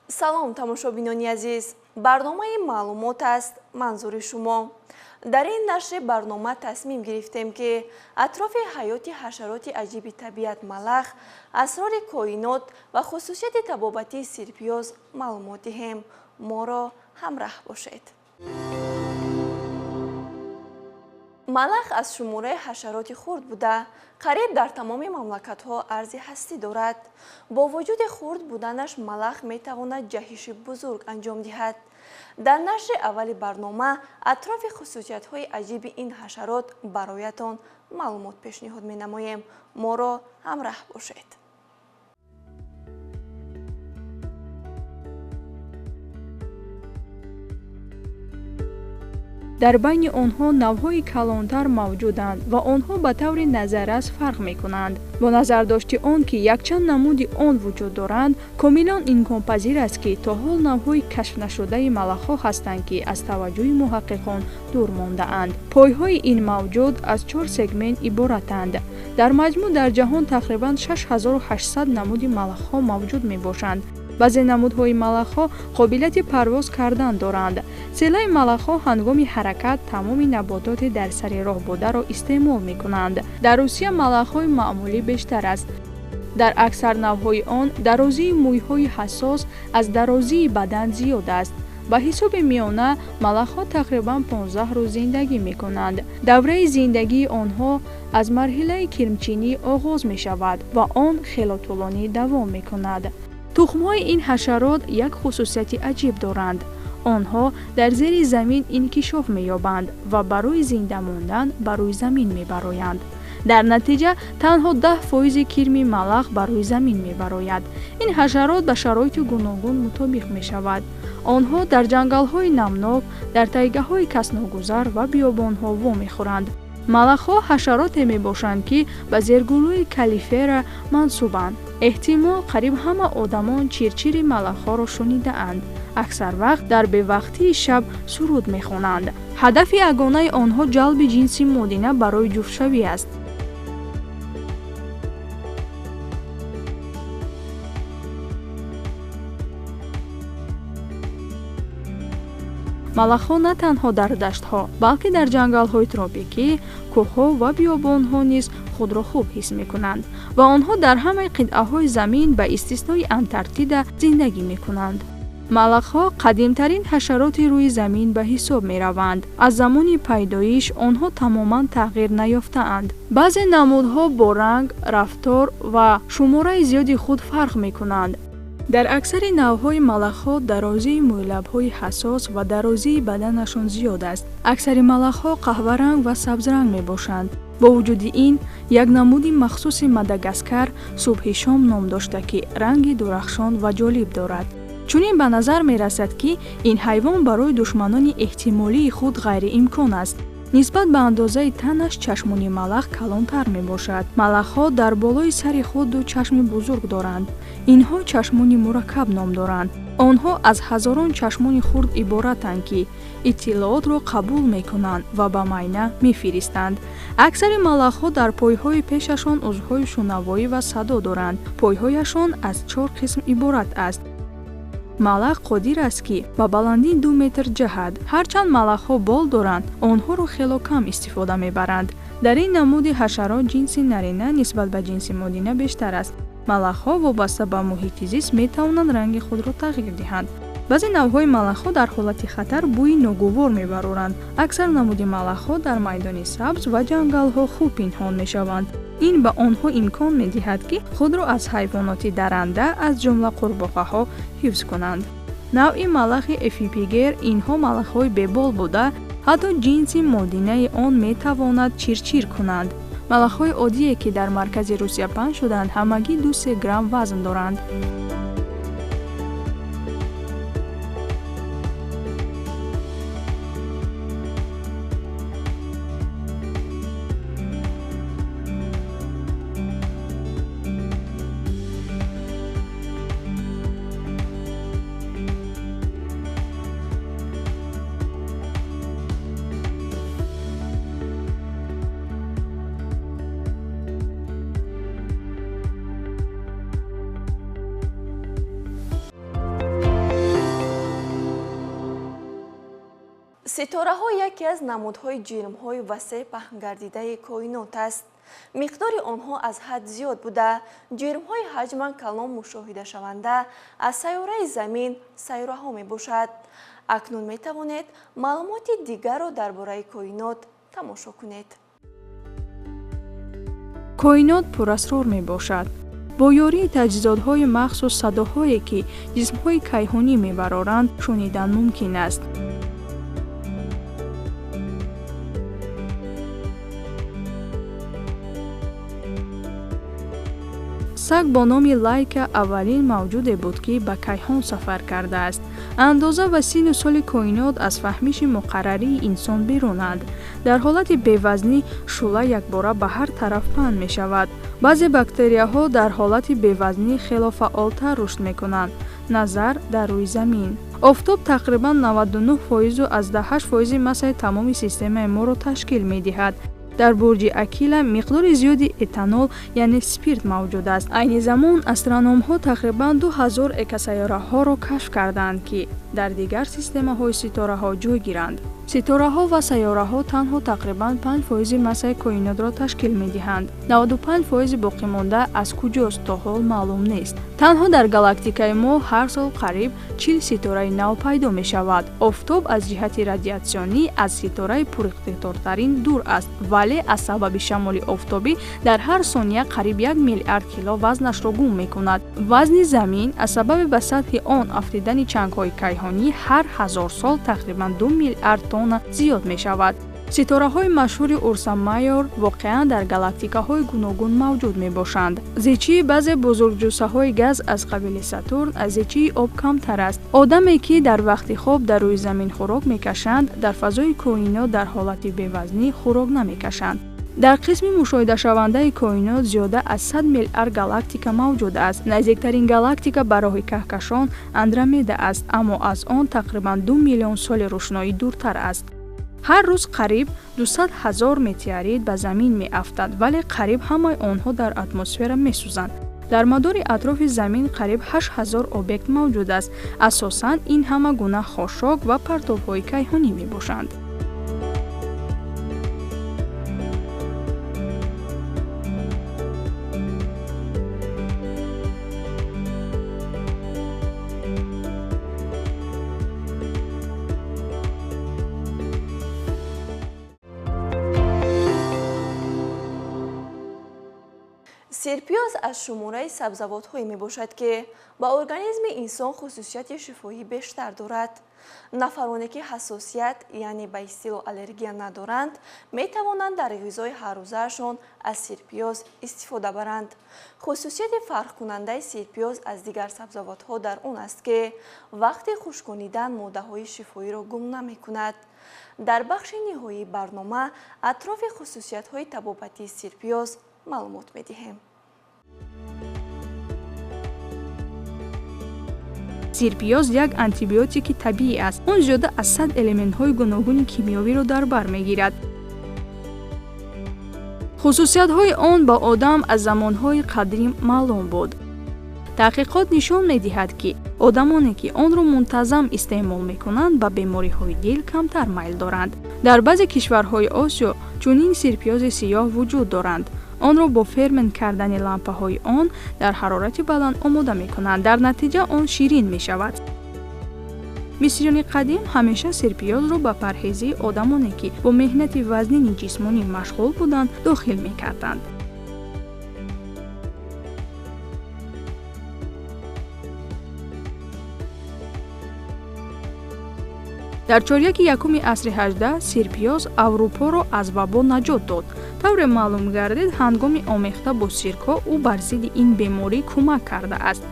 Салом, тамошобинони азиз. Барномаи маълумот аст манзури шумо. Дар ин нашри барнома тасмим гирифтем, ки атрофи ҳаёти ҳашароти аҷиби табиат малах, асрори коинот ва хусусияти табобатии сирпиёз маълумот диҳем. Моро ҳамраҳ бошед. Малах аз шумораи ҳашароти хурд буда, қариб дар тамоми мамлакатҳо арзи ҳастӣ дорад. Бо вуҷуди хурд буданаш малах метавонад ҷаҳиши бузург анҷом диҳад. Дар нашри аввали барнома атрофи хусусиятҳои аҷиби ин ҳашарот бароятон маълумот пешниҳод менамоем. Моро ҳамраҳ бошед. Дар байни онҳо навъҳои калонтар мавҷуданд ва онҳо ба таври назаррас фарқ мекунанд. Бо назардошти он, ки якчанд намуди он вуҷуд доранд, комилан имконпазир аст, ки то ҳол навъҳои кашфнашудаи малахҳо ҳастанд, ки аз таваҷҷӯҳи муҳаққиқон дур мондаанд. Пойҳои ин мавҷуд аз 4 сегмент иборатанд. Дар маҷмӯъ дар ҷаҳон тақрибан 6800 намуди малахҳо мавҷуд мебошанд. Баъзе намудҳои малахҳо қобилияти парвоз кардан доранд. Селаи малахҳо ҳангоми ҳаракат тамоми набототи дар сари роҳ бударо истеъмол мекунанд. Дар Русия малахҳои маъмулӣ бештар аст. Дар аксар навъҳои он дарозии мӯйҳои ҳассос аз дарозии бадан зиёд аст. Ба ҳисоби миёна малахҳо тақрибан 15 рӯз зиндагӣ мекунанд. Давраи зиндагии онҳо аз марҳилаи кирмчинӣ оғоз мешавад ва он хело тӯлонӣ давом мекунад. Тухмҳои ин ҳашарот як хусусияти аҷиб доранд. Онҳо дар зери замин инкишоф меёбанд ва барои зинда мондан ба рӯи замин мебароянд. Дар натиҷа танҳо 10% кирми малах ба рӯи замин мебарояд. Ин ҳашарот ба шароити гуногун мутобиқ мешавад. Онҳо дар ҷангалҳои намнок, дар тайгаҳои касногузар ва биёбонҳо вомехӯранд. Малахҳо ҳашароте мебошанд, ки ба зергурӯҳи калифера мансубанд. Эҳтимол қариб ҳама одамон чирчири малахҳоро шунидаанд. Аксар вақт дар бевақтии шаб суруд мехонанд. Ҳадафи ягонаи онҳо ҷалби ҷинси модина барои ҷуфтшавӣ аст. Малахҳо на танҳо дар даштҳо, балки дар ҷангалҳои тропикӣ, кӯҳҳо ва биёбонҳо низ худро хуб ҳис мекунанд ва онҳо дар ҳамаи қитъаҳои замин ба истиснои Антарктида зиндагӣ мекунанд. Малахҳо қадимтарин ҳашароти рӯи замин ба ҳисоб мераванд. Аз замони пайдоиш онҳо тамоман тағйир наёфтаанд. Баъзе намудҳо бо ранг, рафтор ва шумораи зиёди худ фарқ мекунанд. Дар аксари навъҳои малахҳо дарозии мӯйлабҳои ҳассос ва дарозии баданашон зиёд аст. Аксари малахҳо қаҳваранг ва сабзранг мебошанд. Бо вуҷуди ин, як намуди махсуси Мадагаскар субҳи шом ном дошта, ки ранги дурахшон ва ҷолиб дорад. Чунин ба назар мерасад, ки ин ҳайвон барои душманони эҳтимолии худ ғайриимкон аст. Нисбат ба андозаи танаш чашмони малах калонтар мебошад. Малахҳо дар болои сари худ ду чашми бузург доранд. Инҳо чашмони мураккаб ном доранд. Онҳо аз ҳазорон чашмони хурд иборатанд, ки иттилоотро қабул мекунанд ва ба майна мефиристанд. Аксари малахҳо дар пойҳои пешашон узвҳои шунавоӣ ва садо доранд. Пойҳояшон аз 4 қисм иборат аст. Малах қодир аст, ки ба баландии 2 метр ҷаҳад. Ҳарчанд малахҳо бол доранд, онҳоро хело кам истифода мебаранд. Дар ин намуди ҳашарот ҷинси нарина нисбат ба ҷинси модина бештар аст. Малахҳо вобаста ба муҳити зист метавонанд ранги худро тағйир диҳанд. Баъзе навъҳои малахҳо дар ҳолати хатар бӯи ногувор мебароранд. Аксар намуди малахҳо дар майдони сабз ва ҷангалҳо хуб пинҳон мешаванд. Ин ба онҳо имкон медиҳад, ки худро аз ҳайвоноти даранда, аз ҷумла қурбоқаҳо ҳифз кунанд. Навъи малахи эфипигер инҳо малахҳои бебол буда, ҳатто ҷинси модинаи он метавонад чирчир кунанд. Малахҳои оддие, ки дар маркази Русия паҳн шуданд, ҳамагӣ 2-3 грамм вазн доранд. Ситораҳо яке аз намудҳои ҷирмҳои васеъ паҳнгардидаи коинот аст. Миқдори онҳо аз ҳад зиёд буда, ҷирмҳои ҳаҷман калон мушоҳидашаванда аз сайёраи Замин сайёраҳо мебошад. Акнун метавонед маълумоти дигарро дар бораи коинот тамошо кунед. Коинот пурасрор мебошад. Бо ёрии таҷҳизотҳои махсус садоҳое, ки ҷисмҳои кайҳонӣ мебароранд, шунидан мумкин аст. Саг бо номи Лайка аввалин мавҷуде буд, ки ба кайҳон сафар кардааст. Андоза ва синну соли коинот аз фаҳмиши муқаррарии инсон берунанд. Дар ҳолати бевазнӣ шӯъла якбора ба ҳар тараф паҳн мешавад. Баъзе бактерияҳо дар ҳолати бевазнӣ хело фаъолтар рушд мекунанд. Назар дар рӯи замин. Офтоб тақрибан 99,8% массаи тамоми системаи моро ташкил медиҳад. Дар бурҷи Акила миқдори зиёди этанол, яъне спирт мавҷуд аст. Айни замон астрономҳо тақрибан 2000 экосайёраҳоро кашф кардаанд, ки дар дигар системаҳои ситораҳо ҷойгиранд. Ситораҳо ва сайёраҳо танҳо тақрибан 5% массаи коинотро ташкил медиҳанд. 95% боқимонда аз куҷост то ҳол маълум нест. Танҳо дар галактикаи мо ҳар сол қариб 40 ситораи нав пайдо мешавад. Офтоб аз ҷиҳати радиатсионӣ аз ситораи пуриқтидортарин дур аст, вале аз сабаби шамоли офтобӣ дар ҳар сония қариб 1 миллиард кило вазнашро гум мекунад. Вазни Замин аз сабаби ба сатҳи он афтидани чангҳои кайҳонӣ ҳар 1000 сол тақрибан 2 миллиард тонна зиёд мешавад. Ситораҳои машҳури Урса Майор воқеан дар галактикаҳои гуногун мавҷуд мебошанд. Зичии баъзе бузургҷуссаҳои газ аз қабили Сатурн аз зичии об камтар аст. Одаме, ки дар вақти хоб дар рӯи замин хӯрок мекашанд, дар фазои коинот дар ҳолати бевазнӣ хӯрок намекашанд. Дар қисми мушоҳидашавандаи коинот зиёда аз 100 миллиард галактика мавҷуд аст. Наздиктарин галактика ба роҳи каҳкашон Андромеда аст, аммо аз он тақрибан 2 миллион соли рӯшноӣ дуртар аст. Ҳар рӯз қариб 200 000 метеорит ба замин меафтад, вале қариб ҳамаи онҳо дар атмосфера месӯзанд. Дар мадори атрофи замин қариб 8000 объект мавҷуд аст. Асосан ин ҳама гуна хошок ва партовҳои кайҳонӣ мебошанд. Сирпиёз аз шумораи сабзавотҳое мебошад, ки ба организми инсон хусусияти шифоӣ бештар дорад. Нафароне, ки ҳассосият, яъне ба истилоҳ аллергия надоранд, метавонанд дар ғизои ҳаррӯзаашон аз сирпиёз истифода баранд. Хусусияти фарқкунандаи сирпиёз аз дигар сабзавотҳо дар он аст, ки вақти хушконидан моддаҳои шифоиро гум намекунад. Дар бахши ниҳоии барнома атрофи хусусиятҳои табобатии сирпиёз маълумот медиҳем. Сирпиёз як антибиотики табиӣ аст. Он зиёда аз 100 элементҳои гуногуни кимиёвиро дар бар мегирад. Хусусиятҳои он ба одам аз замонҳои қадим маълум буд. Таҳқиқот нишон медиҳад, ки одамоне, ки онро мунтазам истеъмол мекунанд, ба бемориҳои дил камтар майл доранд. Дар баъзе кишварҳои Осиё чунин сирпиёзи сиёҳ вуҷуд доранд. Онро бо фермент кардани лампаҳои он дар ҳарорати баланд омода мекунанд. Дар натиҷа он ширин мешавад. Мисриёни қадим ҳамеша сирпиёзро ба парҳезии одамоне, ки бо меҳнати вазнини ҷисмонӣ машғул буданд, дохил мекарданд. Дар чоряки якуми асри 18 сирпиёз Аврупоро аз вабо наҷот дод. Тавре маълум гардид, ҳангоми омехта бо сирко ӯ бар зидди ин беморӣ кӯмак кардааст.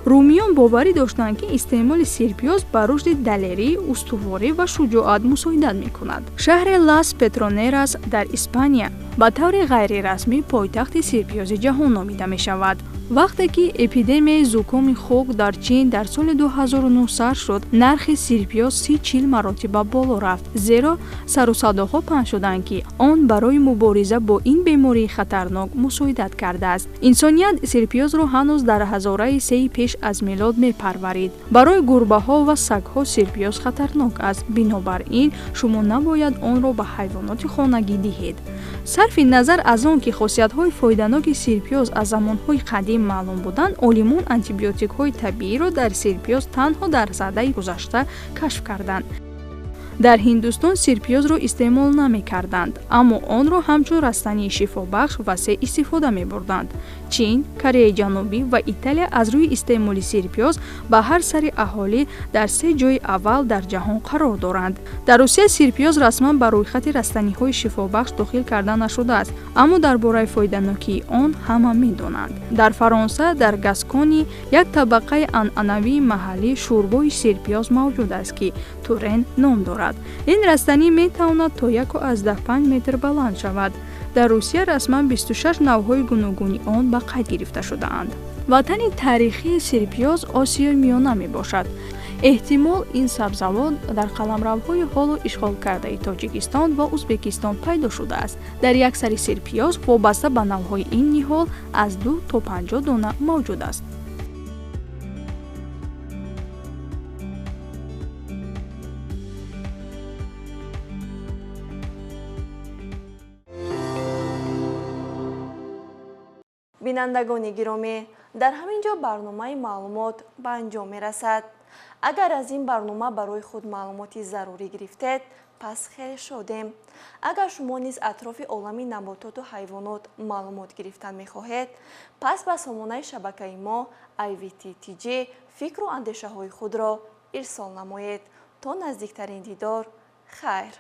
Румиён боварӣ доштанд, ки истеъмоли сирпиёз ба рушди далерӣ, устуворӣ ва шуҷоат мусоидат мекунад. Шаҳри Лас Петронерас дар Испания ба таври ғайрирасмӣ пойтахти сирпиёзи ҷаҳон номида мешавад. Вақте ки эпидемияи зукоми хук дар Чин дар соли 2009 сар шуд, нархи сирпиёз 30-40 маротиба боло рафт, зеро сарусадоҳо паҳн шуданд, ки он барои мубориза бо ин бемории хатарнок мусоидат кардааст. Инсоният сирпиёзро ҳанӯз дар ҳазораи сеи пеш аз милод мепарварид. Барои гурбаҳо ва сагҳо сирпиёз хатарнок аст, бинобар ин шумо набояд онро ба ҳайвоноти хонагӣ диҳед. Сарфи назар аз он ки хосиятҳои фоиданоки сирпиёз аз замонҳои қадим маълум буданд, олимон антибиотикҳои табииро дар сирпиёз танҳо дар садаи гузашта кашф карданд. Дар Ҳиндустон сирпиёзро истеъмол намекарданд, аммо онро ҳамчун растании шифобахш васеъ истифода мебурданд. Чин, Кореяи Ҷанубӣ ва Италия аз рӯи истеъмоли сирпиёз ба ҳар сари аҳолӣ дар се ҷойи аввал дар ҷаҳон қарор доранд. Дар Русия сирпиёз расман ба рӯйхати растаниҳои шифобахш дохил карда нашудааст, аммо дар бораи фоиданокии он ҳама медонанд. Дар Фаронса, дар Гаскони як табақаи анъанавии маҳаллӣ шӯрбои сирпиёз мавҷуд аст, ки турен ном дорад. Ин растанӣ метавонад то 1,5 метр баланд шавад. Дар Русия расман 26 навъҳои гуногуни он ба қайд гирифта шудаанд. Ватани таърихии сирпиёз Осиёи Миёна мебошад. Эҳтимол ин сабзавот дар қаламравҳои ҳоло ишғолкардаи Тоҷикистон ва Узбекистон пайдо шудааст. Дар як сари сирпиёз вобаста ба навъҳои ин ниҳол аз 2 то 50 дона мавҷуд аст. Бинандагони гиромӣ, дар ҳамин ҷо барномаи маълумот ба анҷом мерасад. Агар аз ин барнома барои худ маълумоти зарурӣ гирифтед, пас хеле шодем. Агар шумо низ атрофи олами набототу ҳайвонот маълумот гирифтан мехоҳед, пас ба сомонаи шабакаи мо IVT-TJ фикру андешаҳои худро ирсол намоед. То наздиктарин дидор, хайр!